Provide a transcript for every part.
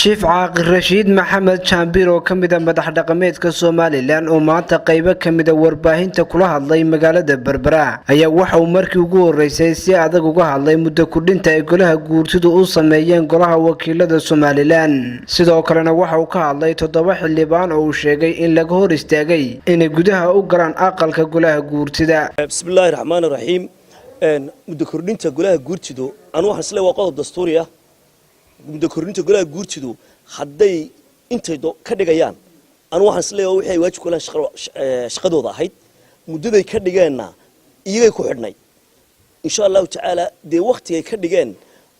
Jiif Caaqil Rashiid Maxamed Jaambiir oo ka mid a madax dhaqameedka Somaliland oo maanta qaybo ka mid a warbaahinta kula hadlay magaalada Berbera ayaa waxa uu markii ugu horeysay si adag uga hadlay muddo kordhinta ay golaha guurtidu u sameeyeen golaha wakiilada Somaliland. Sidoo kalena waxa uu ka hadlay 7 xildhibaan oo uu sheegay in laga hor istaagay inay gudaha u galaan aqalka golaha guurtida. Bismillaahi raxmaani raxiim. Muddo kordhinta golaha guurtidu, anu waxaan isleeyahay waa qodob dastuuri ah. Muddo kordhinta golaha guurtidu hadday intay ka dhigayaan, anu waxaan isleeyahay wixii ay waajib ku lahayn, shaqadooda ahayd, muddaday ka dhigeenna iyagay ku xidhnay, insha Allahu tacaala. Dee waktigay ka dhigeen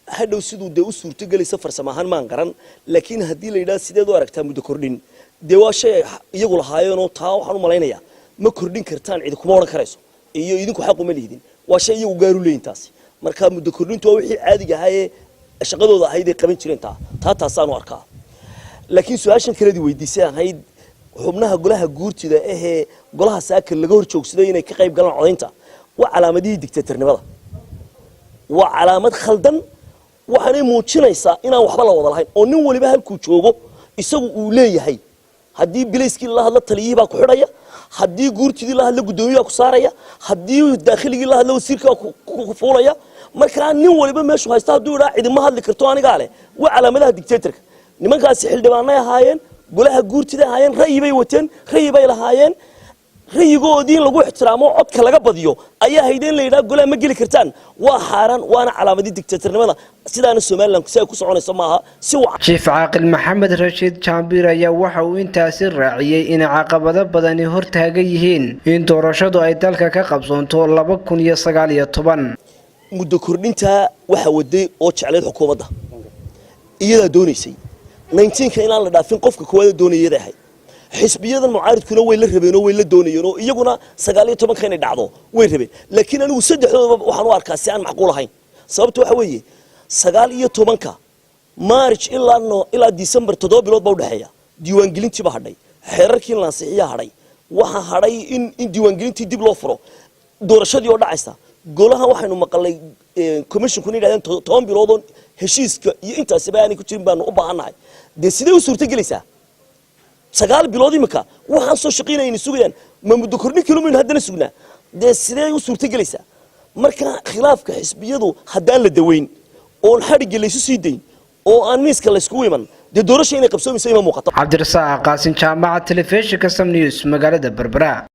hadhow siduu dee u suurtogelaysa farsamo ahaan maan garan, laakiin haddii la yidhaha sideed u aragtaa muddo kordhin, dee waa shay ay iyagu lahaayeenoo taa waxaan u malaynayaa ma kordhin kartaan cidi kuma odhan karayso iyo idinku xaq uma lihidin. Waa shay iyagu gaaru leeyin taasi. Marka muddo kordhintu waa wixii caadiga ahaayee shaqadooda ahayd ay qaban jireen. Taa taasaanu arkaa. Laakiin su-aashan kaladii weydiisay ahayd xubnaha golaha guurtida ahee golaha saaka laga hor joogsaday inay ka qayb galaan codaynta, waa calaamadihii dictatornimada, waa calaamad khaldan. Waxaanay muujinaysaa inaan waxba la wada lahayn oo nin waliba halkuu joogo isagu uu leeyahay. Haddii bilayskii lala hadlo, taliyihii baa ku xidhaya. Haddii guurtidii la hadlo, guddoomiyi baa ku saaraya. Haddii daakhiligii la hadlo, wasiirka baa ku fuulaya. Markaa nin waliba meeshuu haysta hadduu idhaa cidima hadli karto, anigaa leh, waa calaamadaha dictatorka. Nimankaasi xildhibaanay ahaayeen, golaha guurtida ahaayeen, ra'yi bay wateen, ra'yi bay lahaayeen. Ra'yigoodii in lagu ixtiraamo, codka laga badiyo ayaa hayda. In la yidhaha golaha ma geli kartaan waa xaaraan, waana calaamadii dictatornimada. Sidaana Somaliland si ay ku soconayso maaha si Jiif Caaqil Maxamed Rashiid Jaambiir ayaa waxa uu intaasi raaciyey in caqabado badani hortaagan yihiin in doorashadu ay dalka ka qabsoonto 2019. Muddo kordhintaa waxaa waday oo jeclayd xukuumadda, iyadaa doonaysay 19-ka inaan la dhaafin. Qofka koowaada doonaya iyaday ahayd. Xisbiyadan mucaaridkuna way la rabeen oo way la doonayeen, oo iyaguna 19-ka inay dhacdo way rabeen. Laakiin anigu saddexdoodaba waxaan u arkaa si aan macquul ahayn. Sababta waxa weeye, 19-ka March ilaa no ilaa December 7 bilood baa udhexeeya. Diiwaangelintii baa hadhay, xeerarkii la ansixiyaa hadhay, waxaa hadhay in diiwaangelintii dib loo furo, doorashadii oo dhacaysa. Golaha waxaynu maqalay commissionkuna yidhahdeen 10 bilood oo heshiiska iyo intaasiba aanay ku jirin baanu u baahannahay. Dee sidee u suurtogelaysaa 9 bilood imika waxaan soo shaqaynayna sugayaan? Ma muddo kordhin kilomaynu haddana sugnaa? Dee sidee u suurtogelaysaa? Marka khilaafka xisbiyadu haddaan la daweyn oon xadhigga laysu sii dayn oo aan miiska layskugu iman, dee doorasha inay qabsoomayso ima muuqato. Cabdirasaaq Qaasin Jaamaca, telefishinka Som News, magaalada Berbera.